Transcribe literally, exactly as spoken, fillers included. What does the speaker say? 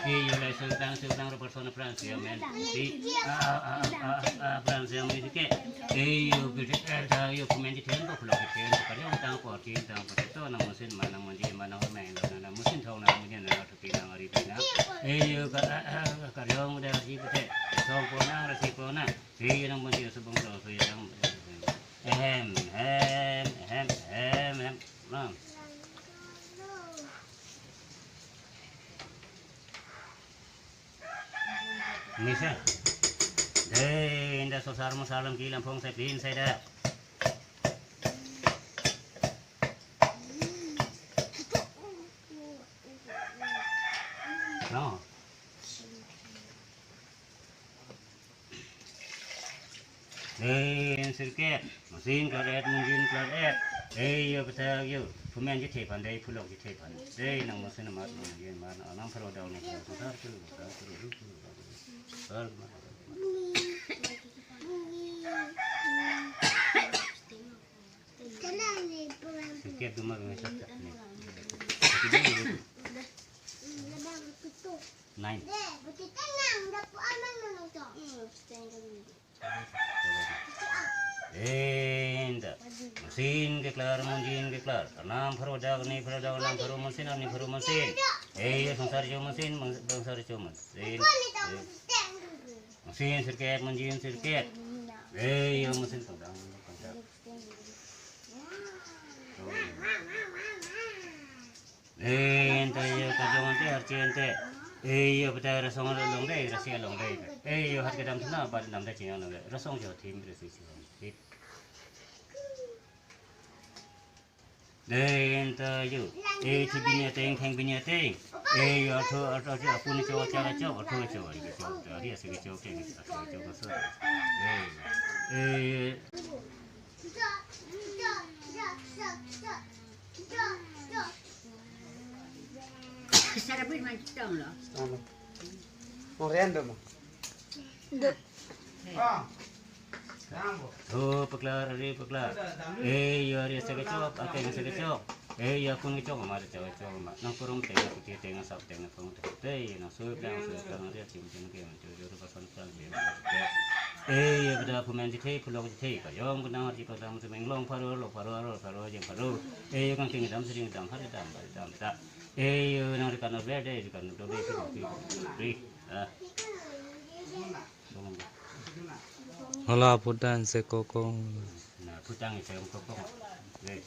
Ei yo, lai sutang sutang ro person aphrang si amen. Si, ah, ah, ah, ah, ah, aphrang si amen ke. Ei yo, ke, eh, ta yo, phumen chethenpo, pulok chethenpo, karjong tangpo, archin tangpo, to nangmusin ma, nangmunji ma, nangmeng lo, nangmusin thong, nangmunji, nangthupi, nang-ari pi nang. Ei yo, ka, ah, ah, karjong de arji pute. Thongpo nang, rasipo nang. Ei yo, nangmunji subong lo, so yo nang. Ehem, ehem, ehem, ehem, ehem. Nang. Misa. Dei, inda sosar mosar lam kilam phong sai pin sai da. No. Dei, sirkep, musin klar-et, munjin klar-et. Dei, yo, petak yo. Phumen chethe aphan dei, phulok chethe aphan. Dei, nangmusin amat, nangmunjin amat, nang pharo dau, nang pharo sar, sar, sar, sar, sar, sar, sar, sar. Sirkep duma, duma, sat, sat, ni. Nine. Inda. Musin keklar, munjin keklar. Arnam pharo dak, arni pharo dak, arnam pharo musin, arni pharo musin. Ei, sosar jo musin, sosar jo musin. Musin sirkep, munjin sirkep. Ei, yo musin pangdang, pangdang. Ei, ante yo karjong ante, archi ante. Ei, yo peta rasong along dei, rasi along dei. Ei, yo hat kedam thuna, bat dam dei, chinyang dam dei. Rasong jo thim, rasi chinyang. Thip. Dei, ante yo. Ei, thi bini ateng, theng bini ateng. Ei, yo artho, artho, artho, apun cho, chara cho, artho cho, ari cho, ari asi cho, theng cho, cho, so. Ei, ei. Sarabut man chitong lo. Ano? Ang random. Tho paklar, ari paklar. Ei, yo ari asi kechok, ateng asi kechok. Ei, yo apun kechok, amar kechok, kechok amar. Nang kurung teng, kuti teng, asap teng, nang kurung teng. Ei, nang sup, nang sup, nang ari asim, asim, ke, nang jor, jor, pasan, pasan, ke, nang sup, ke. Ei, yo peta phumen chethe, phulok chethe, karjong kenang arji paklang, semeng long pharo, lok pharo, arlo pharo, jeng pharo. Ei, yo kangting dam, sering dam, hari dam, hari dam, ta. Ei, yo nang rikan ber dei, rikan ber dei, ri, ri, ri, ah. Hala phutan si kokong. Na, phutan si kokong. Dei.